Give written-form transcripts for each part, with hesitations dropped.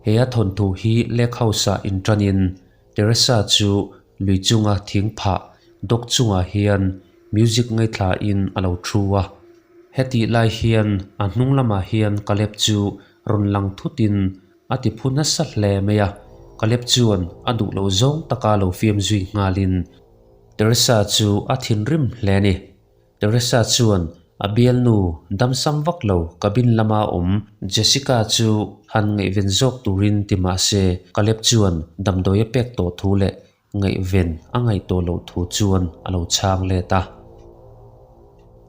He a thawnthu hi Lake House-ah inṭanin Teresa chu lui chunga thing phah dawk chungah hian music ngaithlain a lo thu a. Hetih lai hian a hnung lamah hian Caleb chu rawn lang thutin a ti phu nasa hle mai a. Caleb chuan a duh lo zawng taka lo fiam zui nghalin Teresa chu a thinrim hle a ni. Teresa chuan a bialnu damsam vak lo cabin lama awm Jessica chu han ngaihven zawk turin ti mah se Caleb chuan damdawi a pek tawh thu leh ngaihven a ngaih tawh loh thu chuan a lo chhang let a.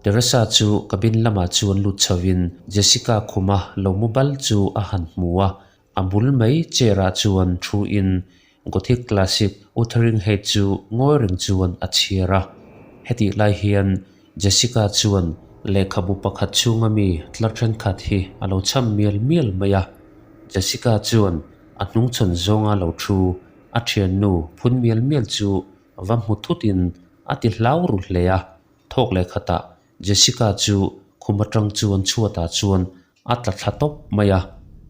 Teresa chu cabin lamah chuan lut chhovin Jessica khuma lo mu bal chu a han hmu a, a bul mai chair ah chuan thu in Gothic Classic Wuthering Heights chu ngawi reng chuan a chhiar a. Hetih lai hian Jessica chuan lehkhabu pakhat chhunga mi tlar thenkhat hi a lo cham mial mial mai a. Jessica chuan a hnungchhawn zawnga lo thu a thiannu phun mial mial chu va hmu thutin a ti hlau ru hle a. Thawk leh khatah Jessica chu khum atang chuan chhuatah chuan A tla thla tawp mai a,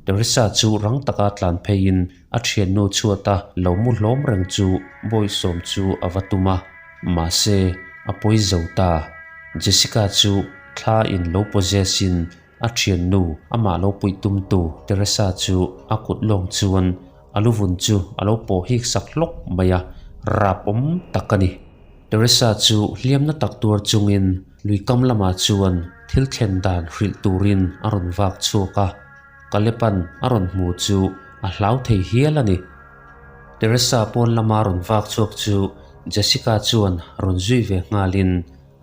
Teresa chu rang taka tlan pheiin a thiannu chhuata lo mu hlawm reng chu bawisawm chu a va tum a, mahse a pawi zo ta. Jessica chu thla in lo possess in a thiannu amah lo puih tumtu Teresa chu a kut lawng chuan a luvun chu a lo pawh hik sak hlawk mai a, rap awm tak a ni. Teresa chu hliamna tak tuar chungin Lui kam lamah chuan thil thlen dan hrilh turin a rawn vak chhuak a, Kalepan a rawn hmu chu a hlau thei hial a ni. Teresa pawn lama rawn vak chhuak chu Jessica chuan rawn zui ve nghalin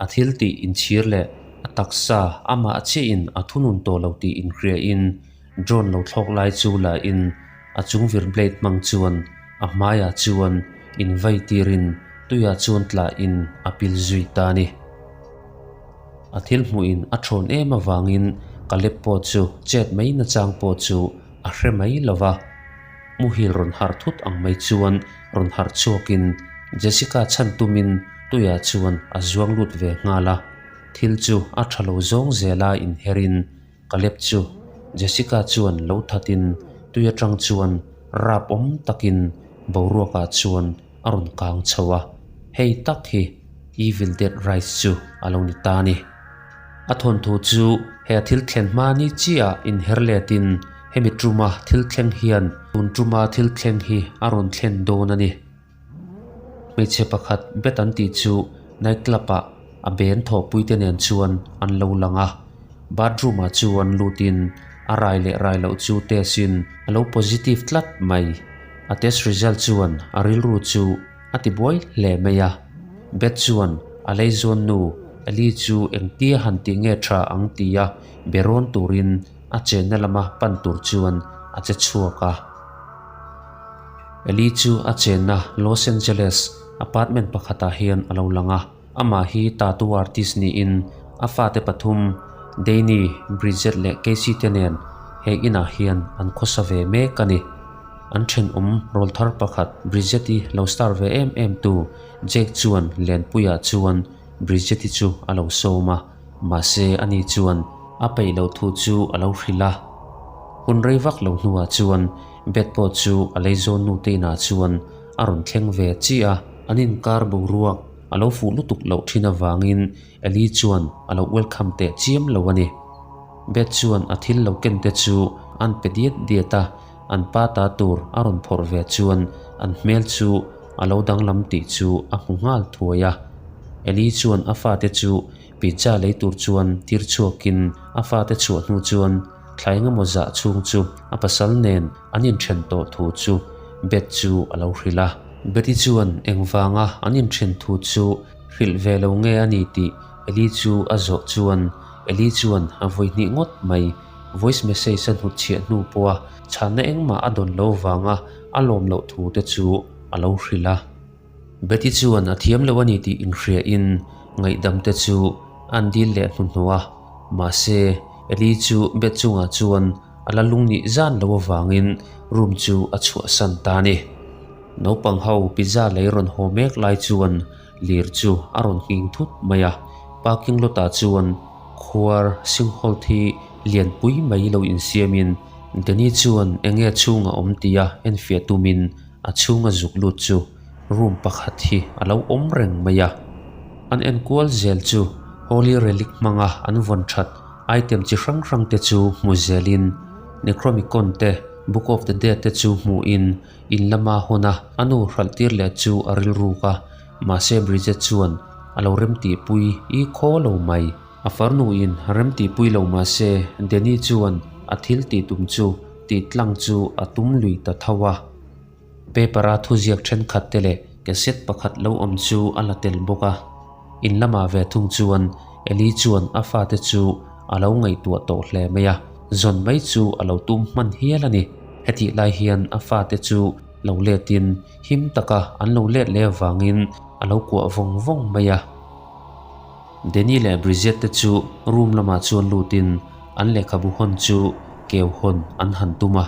a thil tih inchhir leh a taksa amah chiahin a thunun tawh lo tih inhriain drone lo thlawk lai chu la in a chung vir blade hmang chuan a hmaiah chuan invai tirin tuiah chuan tlahin a pil zui ta a ni. A thil hmuhin a thawn em avangin Caleb pawh chu chet mai nachang pawh chu a hre mai lo va, muhil rawn harh thut ang mai chuan rawn harh chhuakin Jessica chhan tumin tuiah chuan a zuang lut ve nghal a, thil chu a tha lo zawng zela inherin Caleb chu Jessica chuan lo thatin tui atang chuan rap awm takin boruakah chuan a rawn kang chho a, hei tak hi Evil Dead Rise chu a lo ni ta a ni. A thawnthu chu he a thil thlen hma ni chiah inher letin hemi tuma thil thleng hian tun tuma thil thleng hi a rawn thlen dawn a ni. Hmeichhe pakhat bet an tih chu night club ah a ben thawhpui te nen chuan an lo lang a, bathroom ah chuan lutin a rai leh rai loh chu test in a lo positive tlat mai. A test result chuan a rilru chu a ti buai hle mai a, bet chuan a lei zawn nu Ellie chu engtia han tih nge tha ang tia be rawn turin a chenna lama pan tur chuan a che chhuak a. Ellie chu a chenna Los Angeles apartment pakhatah hian a lo lang a, amah hi tattoo artist niin a fate pathum Danny, Bridget leh Casey te nen he inah hian an khawsa ve mek a ni. An thenawm rawlthar pakhat Bridget-i lo star ve em em tu Jake chuan Lenpuia chuan Bridget-i chu a lo sawm a, mahse ani chuan a peih loh thu chu a lo hrilh a. Hun rei vak lo hnuah chuan Beth pawh chu a leizawn nu te inah chuan a rawn thleng ve chiah a, an inkar boruak a lo fuh lutuk loh thin avangin Ellie chuan a lo welcome teh chiam lo a ni. Beth chuan a thil lo ken te chu an pe diat diat a, an pa ta tur a rawn phawrh ve chuan an hmel chu a lo danglam tih chu a hmu nghal thuai a. Ellie chuan a fate chu pizza lei tur chuan tir chhuakin a fate chhuah hnu chuan Thlai engemaw zah chhung chu a pasal nen an inthen tawh thu chu Beth chu a lo hrilh a. Betty chuan engvanga an inthen thu chu hrilh ve lo nge a ni tih Ellie chu a zawh chuan Ellie chuan a vawi hnih ngawt mai. Voice message a hnutchhiah hnu pawha chhanna engmah a dawn lo vanga a lawm loh thu te chu a lo hrilh a. Betty chuan a thiam lo a ni tih inhriain ngaihdam te chu an dil leh hnuhnawh a, mahse Ellie chu bed chungah chuan a la lung nih zan lo avangin room chu a chhuahsan ta a ni. Naupang ho pizza lei rawn haw mek lai chuan lir chu a rawn nghing thut mai a, parking lot ah chuan khuar sinkhawlthi lianpui mai lo insiamin. Danny chuan enge chhunga awm tia enfiah tumin a chhunga zuk lut chu room pakhat hi a lo awm reng mai a. An enkual zel chu Holy Relic hmanga an vawn that item chi hrang hrang te chu hmu zelin Necromicon te Book of the Dead te chu hmuhin in lama hawn a a nu hralh tir leh chu a rilruk a, mahse Bridget chuan a lo remtihpui i khaw lo mai. A farnuin remtihpui lo mahse Danny chuan a thil tih tum chu tih tlang chu a tum lui ta tho a. Paper-a thuziak thenkhat te leh cassette pakhat lo awm chu a la tel bawk a. In lamah ve thung chuan Eli chuan a fate chu a lo ngaihtuah tawh hle mai a, zawn mai chu a lo tum hman hial a ni. Hetih lai hian a fate chu lo letin him taka an lo let leh avangin a lo kuah vawng vawng mai a. Danny leh Bridget te chu room lamah chuan lutin an lehkhabu hawn chu keu hawn an han tum a.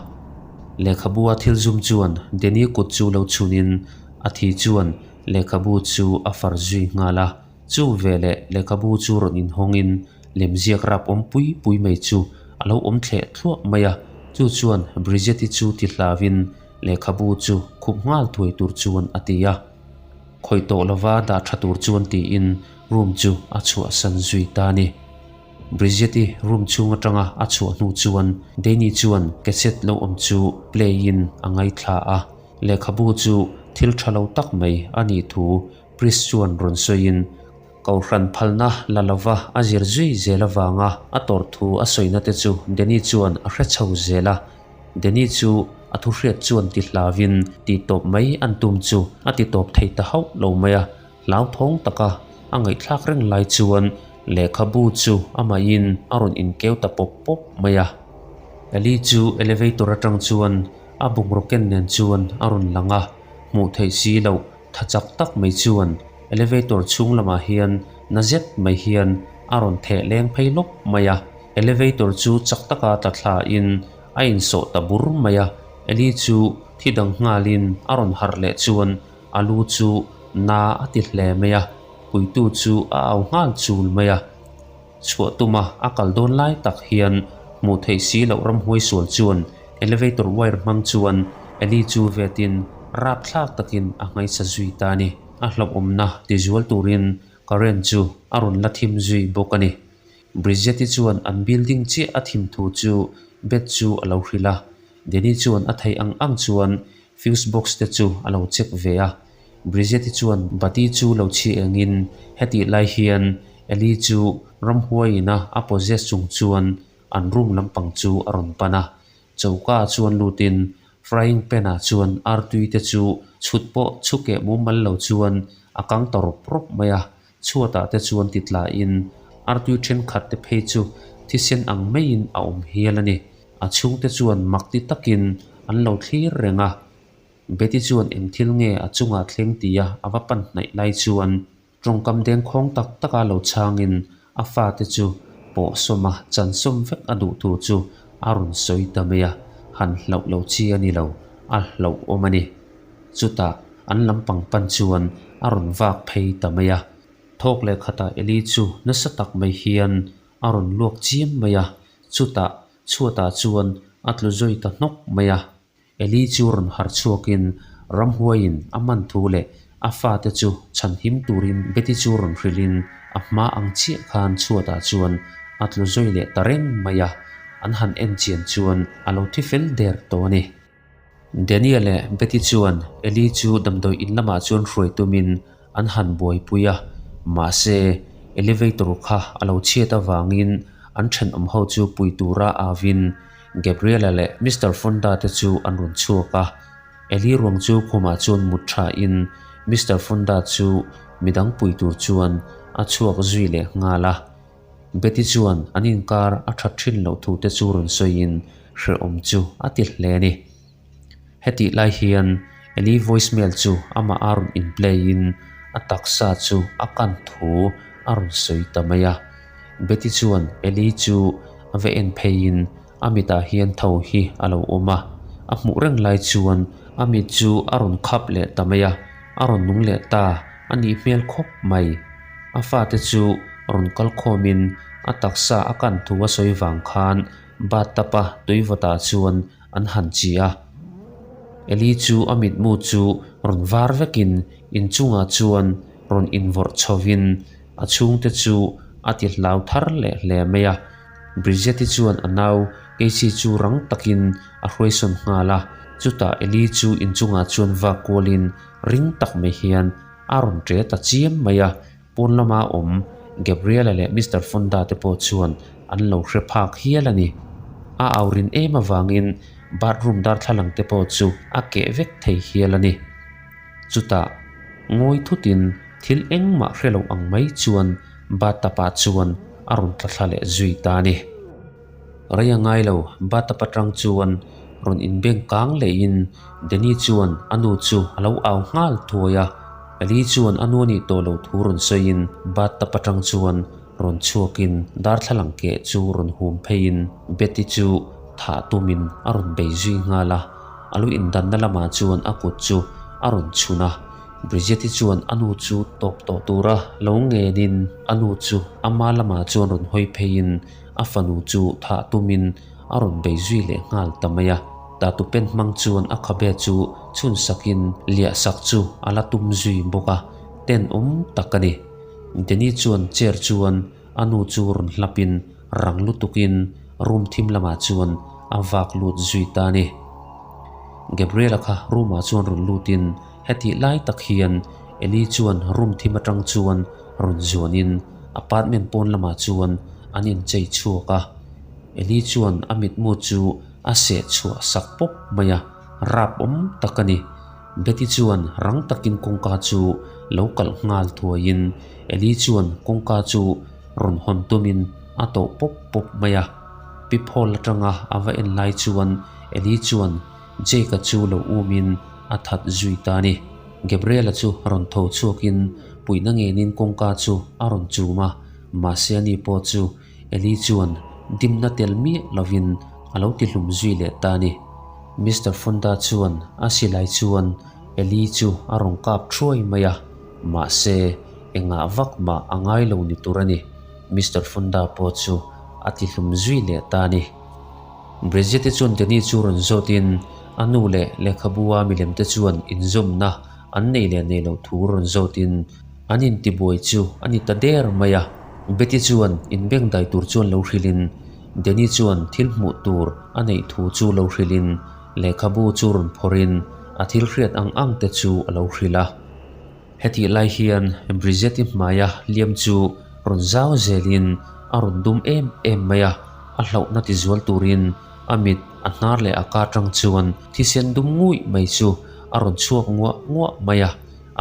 Lehkhabua thil zum chuan Danny kut chu lo chhunin a thi chuan lehkhabu chu a far zui nghal a. Chu veleh lehkhabu chu rawn inhawngin lemziak rap awm pui pui mai chu a lo awm thleh thluah mai a. Chu chuan Bridget-i chu ti hlauvin lehkhabu chu khup nghal thuai tur chuan a ti a. Khawih tawh lova dah tha tur chuan tiin room chu a chhuahsan zui ta a ni. Bridget-i room chhung atanga a chhuah hnu chuan Danny chuan cassette lo awm chu play in a ngaithla a, lehkhabu chu thil tha lo tak mai a nih thu Priest chuan rawn sawiin Kohhran phalna la lova a zir zui zel avanga a tawrh thu a sawina te chu Danny chuan a hre chho zel a. Danny chu a thuhriat chuan ti hlavin tih tawp mai an tum chu a ti tawp thei ta hauh lo mai a, hlauthawng taka a ngaihthlak reng lai chuan lehkhabu chu amahin a rawn inkeu ta pawp pawp mai a. Ellie chu elevator atang chuan a bungraw ken nen chuan a rawn lang a, hmuh theih si loh tha chak tak mai chuan elevator chhung lamah hian na zet mai hian a rawn theh leng phei lawp mai a. Elevator chu chak taka tla thlain a insawh ta bur mai a, Ellie chu thi dang nghalin a rawn harh leh chuan a lu chu na a ti hle mai a, puitu chu a au nghal chul mai a. Chhuah tuma a kal dawn lai tak hian hmuh theih si loh ramhuai sual chuan elevator wire hmang chuan Ellie chu vetin rapthlak takin a nghaisa zui ta a ni. A hlauhawmna tizual turin current chu a rawn la thim zui bawk a ni. Bridget-i chuan an building chiah a thim thu chu Beth chu a lo hrilh a, Danny chuan a theih ang ang chuan fuse box te chu a lo check ve a. Bridget-i chuan bati chu lo chhi engin hetih lai hian Ellie chu ramhuaiin a a possess chung chuan an room lampang chu a rawn pan a. Choka chuan lutin frying pan ah chuan artui te chu chhut pawh chhu keh mumal lo chuan a kang ta rawp rawp mai a. Chhuatah te chuan ti tlain artui thenkhat te phei chu thisen ang maiin a awm hial a ni. A chhungte chuan mak ti takin an lo thlir reng a. Betty chuan eng thil nge a chungah thleng tia a va pan hnaih lai chuan tawngkam dengkhawng tak taka lo chhangin a fate chu pawh sawma chansawm vek a duh tur chu a rawn sawi ta mai a, han hlauh lo chi a ni lo, a hlauhawm a ni. Chutah an lampang pan chuan a rawn vak phei ta mai a. Thawk leh khatah Eli chu nasa tak mai hian a rawn luak chiam mai a, chutah chhuatah chuan a tlu zui ta hnawk mai a. Eli chu rawn harh chhuakin ramhuaiin a man thu leh a fate chu chhanhim turin Betty chu rawn hrilhin a hma ang chiah khan chhuatah chuan a tlu zui leh ta reng mai a, an han en chian chuan a lo thi fel der tawh a ni. Daniel leh Betty chuan Eli chu damdawi in lamah chuan hruai tumin an han buaipui a, mahse elevator kha a lo chhiat avangin an thenawm ho chu pui tura avin Gabriela leh Mister Fonda te chu an rawn chhuak a. Eli ruang chu khumah chuan mut thain Mister Fonda chu midang pui tur chuan a chhuak zui leh nghal a. Betty chuan an inkar a that thin loh thu te chu rawn sawiin hrehawm chu a ti hle a ni. Hetih lai hian Ellie voicemail chu amah a rawn in play in a taksa chu a kan thu a rawn sawi ta mai a. Betty chuan Ellie chu a va en pheiin a mitah hian tho hi a lo awm a, a hmuh reng lai chuan a mit chu a rawn khap leh ta mai a, a rawn nung leh ta a nih hmel khawp mai. A fate chu rawn kal khawmin A taksa a kan thu a sawi vang khan bathtub a tui vawtah chuan an han chi a. Eli chu a mitmu chu rawn var vekin inchungah chuan rawn invawrh chhovin a chhungte chu a ti hlau thar leh hle mai a. Bridget-i chuan a nau Casey chu rang takin a hruaisawn nghal a, chutah Eli chu inchungah chuan vak kualin ring tak mai hian a rawn ṭe ta chiam mai a. Pawn lama awm Gabriela leh Mister Fonda te pawh chuan an lo hre phak hial a ni. A au rin em avangin bathroom darthlalang te pawh chu a keh vek thei hial a ni. Chutah ngawi thutin thil engmah hre lo ang mai chuan bathtub ah chuan a rawn tla thla leh zui ta a ni. Rei a ngai lo, bathtub atang chuan rawn inbeng kang lehin Danny chuan a nu chu a lo au nghal thuai a. Eli chuan a nu a nih tawh lo thu rawn sawiin bathtub atang chuan rawn chhuakin darthlalang keh chu rawn hum pheiin Betty chu thah tumin a rawn bei zui nghal a. A lu indanna lamah chuan a kut chu a rawn chhun a, Bridget-i chuan a nu chu tawp tawh tura lo ngenin a nu chu ama lamah chuan rawn hawi pheiin a fanu chu thah tumin a rawn bei zui leh nghal ta mai a. Tatu pen hmang chuan a khabe chu chhun sakin liah sak chu a la tum zui bawk a, tenawm tak a ni. Danny chuan chair chuan a nu chu rawn hlapin rang lutukin room thim lamah chuan a vak lut zui ta a ni. Gabriela kha room ah chuan rawn lutin hetih lai tak hian Eli chuan room thim atang chuan rawn zuanin apartment pawn lamah chuan an inchei chhuak a. Eli chuan a mitmu chu a seh chhuah sak pawp mai a, rap awm tak a ni. Betty chuan rang takin kawngka chu lo kalh nghal thuaiin Eli chuan kawngka chu rawn hawn tumin a tawh pawp pawp mai a. Pi Paul atanga a va en lai chuan Eli chuan Jake-a chu lo umin a that zui ta a ni. Gabriel-a chu rawn tho chhuakin puihna ngenin kawngka chu a rawn chum a, mahse ani pawh chu Eli chuan dimna tel miah lovin a lo tihlum zui leh ta a ni. Mister Fonda chuan a silai chuan Eli chu a rawn kap thuai mai a, mahse engah vak mah a ngai lo ni tur a ni. Mister Fonda pawh chu a tihlum zui leh ta a ni. Bridget-i chuan Danny chu rawn zawtin a nu leh lehkhabu a milem te chuan inzawmna an nei leh nei loh thu rawn zawtin an intibuai chu a ni ta der mai a. Betty chuan inbengdai tur chuan lo hrilhin Danny chuan thil hmuh tur a neih thu chu lo hrilhin lehkhabu chu rawn phawrhin a thil hriat ang ang te chu a lo hrilh a. Hetih lai hian Bridget-i hmaia hliam chu rawn zau zelin a rawn dum em em mai a, a hlauhna ti zual turin a mit a hnar leh a ka tang chuan thisen dum nguih mai chu a rawn chhuak nguah nguah mai a.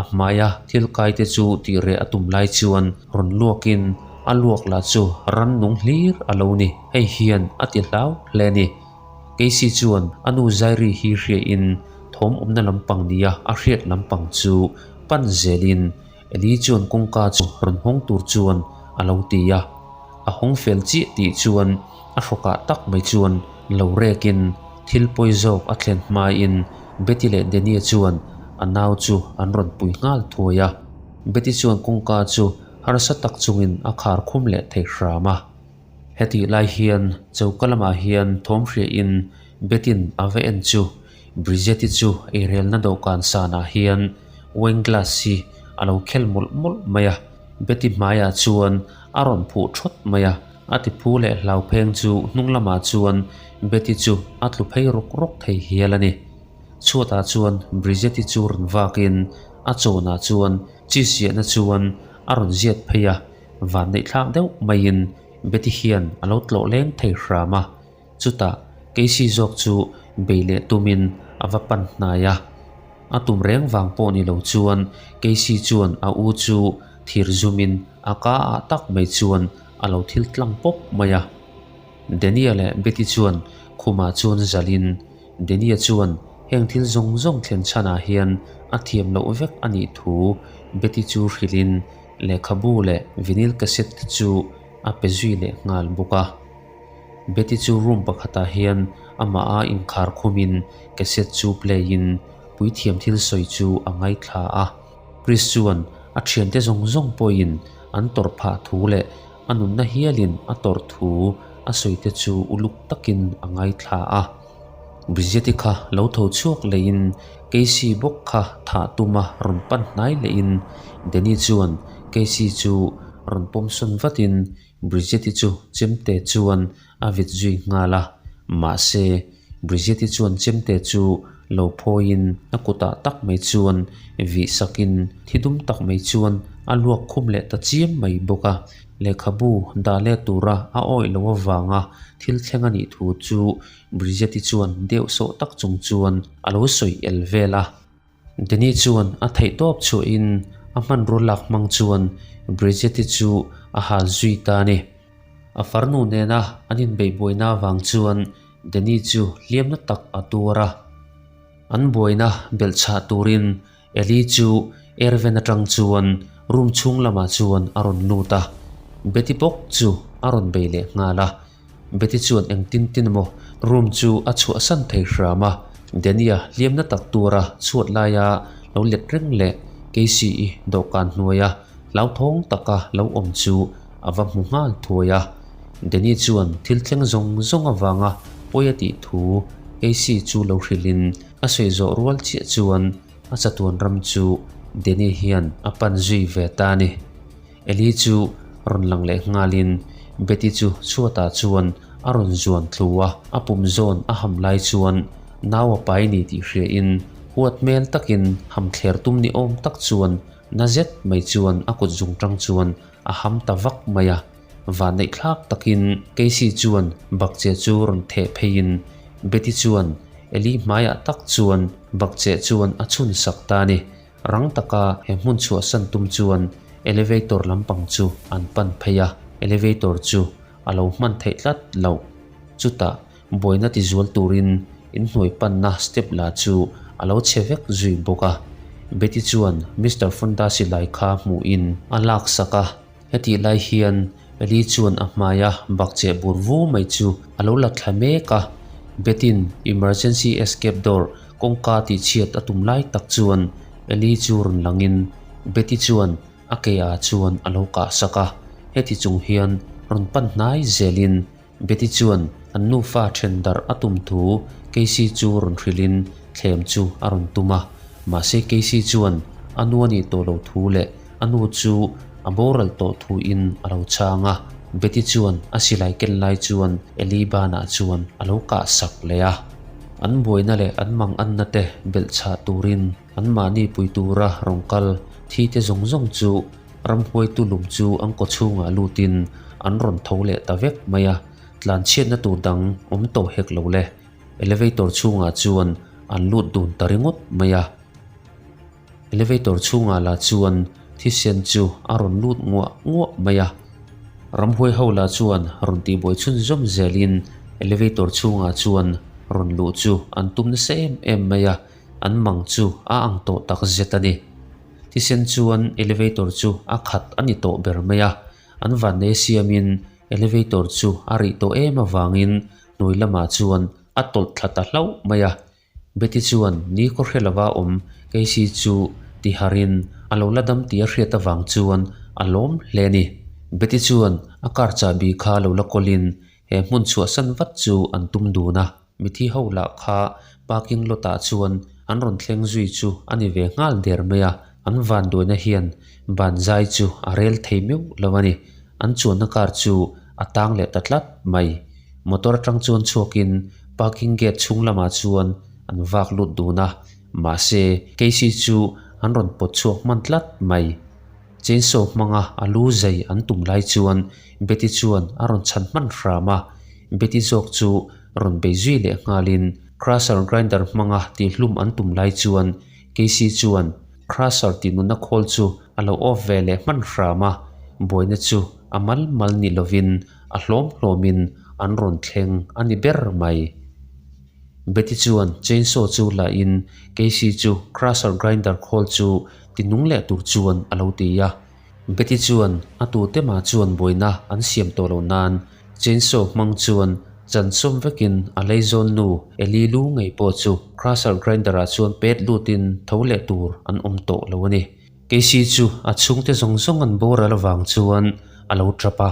A hmaia thil kaite chu tih reh a tum lai chuan rawn luakin a luak lah chu rannung hlir a lo ni. Hei hian a ti hlau hle a ni. Casey chuan a nu Zairi hi hriain thawm awmna lampang nia a hriat lampang chu pan zelin Eli chuan kawngka chu rawn hawng tur chuan a lo ti a. A hawng fel chiah tih chuan a hrawkah tak mai chuan lo rekin thil pawi zawk a thlen hmain Betty leh Danny-a chuan a nau chu an rawn pui nghal thuai a. Betty chuan kawngka chu harsa tak chungin a khar khum leh thei hram a. Hetih lai hian choka lamah hian thawm hriain Betty-n a va en chu Bridget-i chu eirelna dawhkan sanah hian wine glass hi a lo khel mawlh mawlh mai a. Betty hmaiah chuan a rawn phuh thawt mai a, a ti phu leh hlau pheng chu hnung lamah chuan Betty chu a tlu phei rawk rawk thei hial a ni. Chhuatah chuan Bridget-i chu rawn vakin a chawnah chuan cheese ziahna chuan a rawn ziat phei a, Vanneih thlak deuh maiin Betty hian a lo tlawh leng thei hram a, chutah Casey zawk chu bei leh tumin a va pan hnai a. A tum reng vang pawh ni lo chuan Casey chuan a u chu thir zumin a ka ah tak mai chuan a lo thil tlang pawp mai a. Daniel leh Betty chuan khumah chuan zalhin Daniel chuan heng thil zawng zawng thlen chhanah hian a thiam loh vek a nih thu Betty chu hrilhin Lehkhabu leh vinyl cassette te chu a pe zui leh nghal bawk a. Betty chu room pakhatah hian amah a inkhar khumin cassette chu play in puithiam thil sawi chu a ngaithla a. Chris chuan a thiante zawng zawng pawhin an tawrh phah thu leh a nunna hialin a tawrh thu a sawi te chu uluk takin a ngaithla a. Bridget-i kha lo tho chhuak lehin Casey bawk kha thah tuma rawn pan hnai lehin Danny chuan Casey chu rawn pawm sawn vatin Bridget-i chu chemte chuan a vit zui nghal a. Mahse, Bridget-i chuan chemte chu lo phawiin a kutah tak mai chuan vih sakin thi dum tak mai chuan a luak khum leh ta chiam mai bawk a. Lehkhabu dah let tura a awih loh avanga thil thleng a nih thu chu Bridget-i chuan deuh sawh tak chung chuan a lo sawi el vel a. Danny chuan a theihtawp chhuahin a hmanrua lak hmang chuan Bridget-i chu a hal zui ta a ni. A farnu nena an inbeihbuaina avang chuan Danny chu hliamna tak a tuar a. An buaina belhchhah turin Eli chu airven atang chuan room chhung lamah chuan a rawn lut a, Betty bawk chu a rawn bei leh nghal a. Betty chuan engtin tin emaw room chu a chhuahsan thei hram a, Danny-a hliamna tak tura chhuat laia lo let reng leh Casey-i dawhkan hnuaia hlauthawng taka lo awm chu a va hmu nghal thuai a. Danny chuan thil thleng zawng zawng avanga pawi a tih thu Casey chu lo hrilhin, A sawi zawh rual chiah chuan a chatuan ram chu Danny hian a pan zui ve ta a ni. Eli chu rawn lang leh nghalin Betty chu chhuatah chuan a rawn zuan thlu a, a pum zawn a ham lai chuan nau a pai ni tih hriain huat hmel takin ham thler tum ni awm tak chuan na zet mai chuan a kut zung tang chuan a ham ta vak mai a. Vanneih thlak takin Casey chuan bakcheh chu rawn theh pheiin Betty chuan Eli hmaiah tak chuan bakcheh chuan a chhun sak ta a ni. Rang taka he hmun chhuahsan tum chuan elevator lampang chu an pan phei a, elevator chu a lo hman theih tlat loh. Chutah buaina tizual turin inhnuai panna step la chu a lo chhe vek zui bawk a. Betty chuan Mister Fonda silai kha hmuhin a laksak a. Hetih lai hian Eli chuan a hmaia bakcheh bur vu mai chu a lo la thla mek a, Betty-n emergency escape door kawngka tihchhiat a tum lai tak chuan Eli chu rawn langin Betty chuan a ke ah chuan a lo kah sak a, heti chung hian rawn pan hnai zelin Betty chuan an nufa then darh a tum thu Casey chu rawn hrilhin thlem chu a rawn tum a, mahse Casey chuan a nu a nih tawh lo thu leh a nu chu a boral tawh thuin a lo chhang a, Betty chuan a silai ken lai chuan Eli banah chuan a lo kah sak leh a. An buaina leh an mang anna te belh chhah turin anmahni pui tura rawn kal thi te zawng zawng chu Ramhuaitu lum chu an kaw chhungah lutin an rawn tho leh ta vek mai a, tlanchhiatna tur dang awm tawh hek lo le. Elevator chhungah chuan an lut dun ta ringawt mai a. Elevator chhungah lah chuan thisen chu a rawn lut nguah nguah mai a. Ramhuai ho lah chuan rawn tihbuai chhunzawm zelin elevator chhungah chuan rawn luh chu an tum nasa em em mai a, an mang chu a ang tawh tak zet a ni. Thisen chuan elevator chu a khat a ni tawh ber mai a, an vannei siamin elevator chu a rih tawh em avangin hnuai lamah chuan a tawlh thla ta hlauh mai a. Betty chuan ni khaw hre lova awm Casey chu tiharin a lo la dam tih a hriat avang chuan a lawm hle a ni. Betty chuan a car chahbi kha lo la kawlin he hmun chhuahsan vat chu an tum dun a. Mithi ho lah kha parking lot ah chuan an rawn thleng zui chu a ni ve nghal der mai a, an vanduaina hian ban zai chu a rel thei meuh lo a ni. An chuanna car chu a tang leh ta tlat mai. Motor atang chuan chhuakin parking gate chhung lamah chuan an vak lut dun a, mahse Casey chu an rawn pawt chhuak hman tlat mai. Chainsaw hmanga a lu zai an tum lai chuan Betty chuan a rawn chhan hman hram a, Betty zawk chu rawn bei zui leh nghalin crusher grinder hmanga tihhlum an tum lai chuan Casey chuan crusher tih nunna khawl chu a lo off ve leh hman hram a, buaina chu a mal mal ni lovin a hlawm hlawmin an rawn thleng a ni ber mai. Betty chuan chainsaw chu la in Casey chu crusher grinder khawl chu ti nung leh tur chuan a lo ti a. Betty chuan a tute mah chuan buaina an siam tawh loh nan chainsaw hmang chuan chan sawm vekin a leizawn nu Eli lu ngei pawh chu crusher grinder ah chuan pet lutin tho leh tur an awm tawh lo a ni. Casey chu a chhungte zawng zawng an boral avang chuan a lo tap a.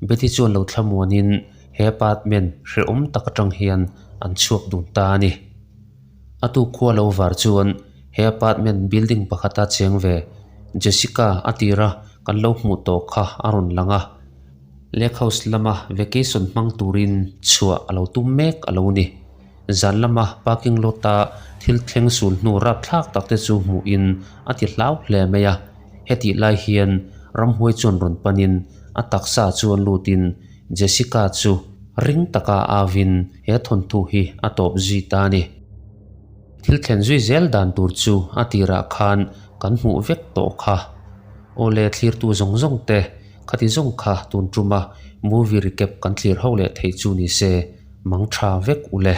Betty chuan lo thlamuanin he apartment hrehawm tak atang hian an chhuak dun ta a ni. A tuk khua lo var chuan he apartment building pakhata cheng ve Jessica a tira kan lo hmuh tawh kha a rawn lang a. Lake House lama vacation hmang turin chhuah a lo tum mek a lo ni. Zan lama parking lot a thil thleng sul hnu rapthlak tak te chu hmuhin a ti hlau hle mai a. Hetih lai hian ramhuai chuan rawn panin a taksa chuan lutin Jessica chu ring taka avin he thawnthu hi a tawp zui ta a ni. Thil thlen zui zel dan tur chu a tirah khan kan hmuh vek tawh kha. Awle thlirtu zawng zawng te khati zawng kha tun tuma movie recap kan thlir ho leh theih chu ni se mang tha vek ule.